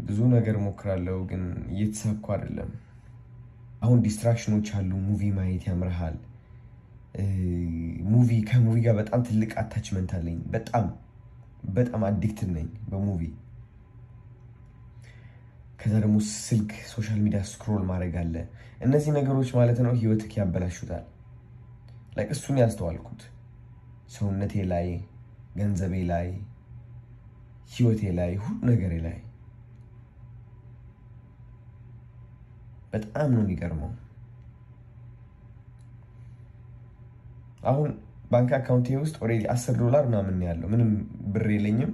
ብዙ ነገር ሞክራለሁ፣ ግን እየተሳኩ አይደለም። አሁን distraction ኦች አሉ። Movie ማየት ያምርሃል። Movie ከ movie ጋር በጣም ትልቅ attachment አለኝ። በጣም በጣም addicted ነኝ በ movie። ከዛ ደግሞ ስልክ፣ social media scroll ማድረግ አለ። እነዚህ ነገሮች ማለት ነው ህይወትክ ያበላሹታል። Like እሱን ያስተዋልኩት ሰውነቴ ላይ፣ ገንዘቤ ላይ፣ ህይወቴ ላይ፣ ሁሉ ነገሬ ላይ በጣም ነው የሚገርመው። አሁን ባንክ account ኤ ውስጥ already $10 ምናምን ያለው፣ ምንም ብር የለኝም።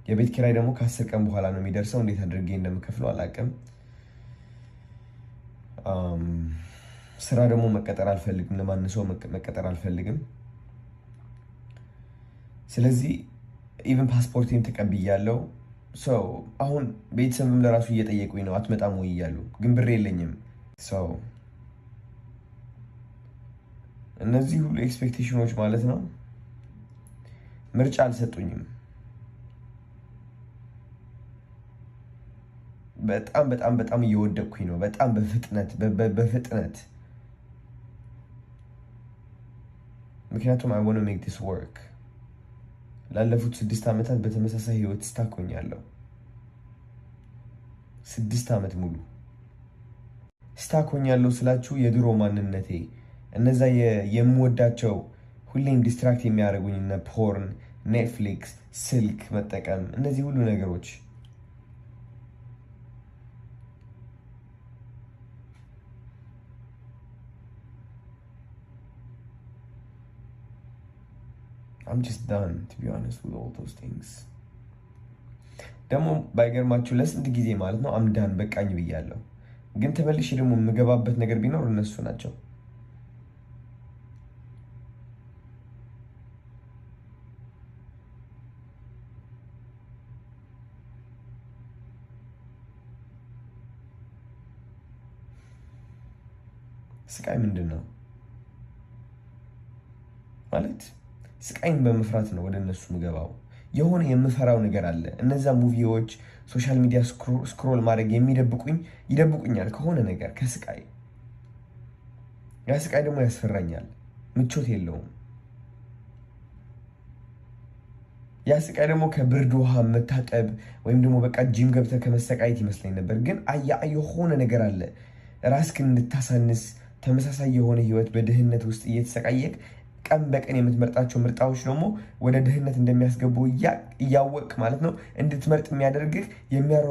የቤት ኪራይ ደግሞ ከ10 ቀን በኋላ ነው የሚደርሰው። እንዴት አድርጌ እንደምከፍለው አላውቅም። ስራ ደግሞ መቀጠር አልፈልግም። ለማንም ሰው መቀጠር አልፈልግም። ስለዚህ even ፓስፖርቴን ተቀብያለሁ። So አሁን ቤተሰብም ለራሱ እየጠየቁኝ ነው አትመጣም ወይ እያሉ፣ ግን ብር የለኝም። So እነዚህ ሁሉ expectation ኦች ማለት ነው ምርጫ አልሰጡኝም። በጣም በጣም በጣም እየወደቅኩኝ ነው። በጣም በፍጥነት በፍጥነት፣ ምክንያቱም I wanna make this work። ላለፉት 6 ዓመታት በተመሳሳይ ህይወት stuck ሆኛለሁ። 6 ዓመት ሙሉ stuck ሆኛለሁ ስላችሁ የድሮ ማንነቴ እነዛ የምወዳቸው ሁሌም distract የሚያደርጉኝ እነ porn፣ Netflix፣ ስልክ መጠቀም፣ እነዚህ ሁሉ ነገሮች። I'm just done, to be honest, with all those things። ደግሞ ባይገርማችሁ ለስንት ጊዜ ማለት ነው I'm done፣ በቃኝ ብያለሁ። ግን ተመልሼ ደግሞ የምገባበት ነገር ቢኖር እነሱ ናቸው። ስቃይ ምንድን ነው ማለት ስቃይን በመፍራት ነው ወደ እነሱ ምገባው። የሆነ የምፈራው ነገር አለ። እነዛ movie ዎች፣ social media scroll ማድረግ የሚደብቁኝ ይደብቁኛል ከሆነ ነገር፣ ከስቃይ። ያ ስቃይ ደግሞ ያስፈራኛል፣ ምቾት የለውም። ያ ስቃይ ደግሞ ከብርድ ውሃ መታጠብ ወይም ደግሞ በቃ ጂም ገብተህ ከመሰቃየት ይመስለኝ ነበር። ግን የሆነ ነገር አለ፣ ራስክን እንድታሳንስ፣ ተመሳሳይ የሆነ ህይወት በድህነት ውስጥ እየተሰቃየቅ ቀን በቀን የምትመርጣቸው ምርጫዎች ደግሞ ወደ ድህነት እንደሚያስገቡ እያወቅክ ማለት ነው እንድትመርጥ የሚያደርግህ የሚያሮ